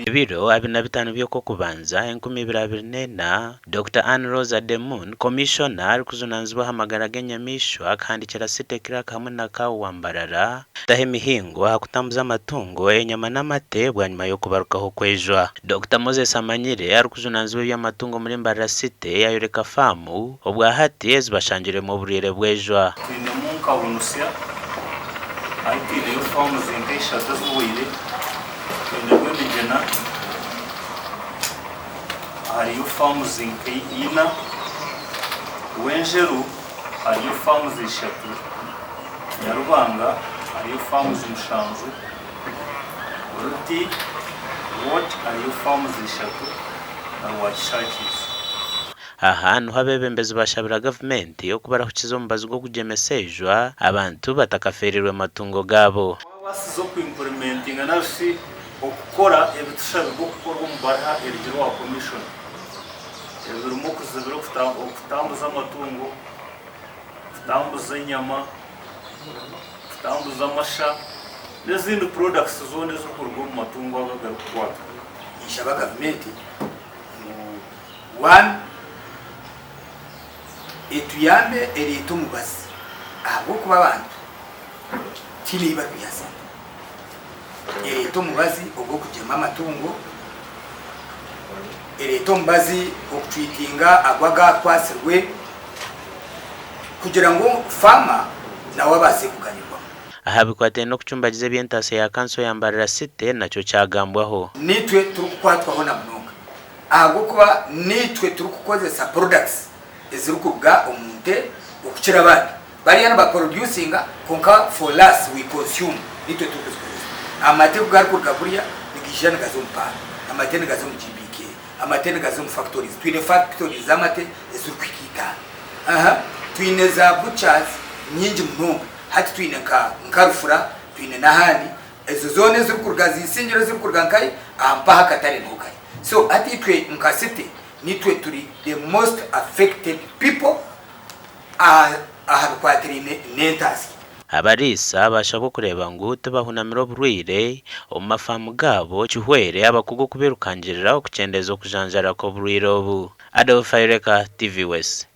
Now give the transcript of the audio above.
Ebiro 25 by'Okw'okubanza, 2024, Dokita Anne Rose Ademun, Komishona arikujunaanizibwa aha magara g'enyamaishwa akahandiikira City Clerk hamwe na CAO wa Mbarara kutaho emihingo aha kutambuza amatungo, enyama n'amate bwanyima y'okubarukaho kw'ejwa. Dokita Moses Amanyire arikujunaanizibwa eby'amatungo omuri Mbarara City yayoreka faamu obwahati ezi bashangiremu oburwaire bw'ejwa. Twinemu nka Bunutsya ahi twineyo faamuzi nka ishatu ezihweire, twinemu emigyena hariyo faamuzi nka ina, Rwenjeru hariyo faamuzi ishatu, Nyarubanga hariyo faamuzi mushanju, Ruti ward hariyo faamuzi ishatu na Rwakishakizi. Aha niho abeebembezi baashabira gavumenti okubarahukiza omubazi gw'okugyemesa ejwa abantu batakafeereirwe matungo gaabo. Twabaasize oku implementinga nari shi okukora ebitushabirwe okukorwa omu baruha erugire owa commission ebirimu okuzibira okutambuza amatungo, kutambuza enyama, kutambuza amasha n'ezindi products zoona ezirikuruga omu matungo ago agarikukwatwa. Ninshaba gavumenti ngu one etuyambe ereete omubazi ahabw'okuba abantu tihaine ei barikwiha sente. Ereete omubazi ogw'okugyema amatungo, ereete omubazi gw'okutreatinga ago agakwatsirwe kugira ngu farmer nawe abaase kuganyirwamu. Aha bikwataine n'okucumbagiza eby'entaasya ya kanso ya Mbarara City nakyo kyagambwaho. Naitwe turikukwatwaho na munonga ahabw'okuba naitwe turikukozesa products ezirikuruga omu nte okukira abandi. Bariya niba producinga kwonka for us we consume nitwe turikuzikozesa. Amate ku garikuruga kuriya nigaija nigaza omu paaka, amate nigaza omu GBK, amate nigaza omu factories. Twine factories z'amate ezirikuhika itaano. Aha twine za butchers nyingi munonga. Hati twine nka nka Rufura, twine n'ahandi. Ezo zoona ezirikuruga zisingire ezirikuruga nkahi aha mpaha akatare niho kari. So hati itwe nka city nitwe turi the most affected people. aha bikwatiraine n'entaasya. Abariisa baashabwa okureeba ngu tibahunamira oburwaire omu mafaamu gaabo kihwere abakugu okubirukangirira okukyendeeza okujanjaara kw'oburwaire obu. Adolf Ayoreka, TV West.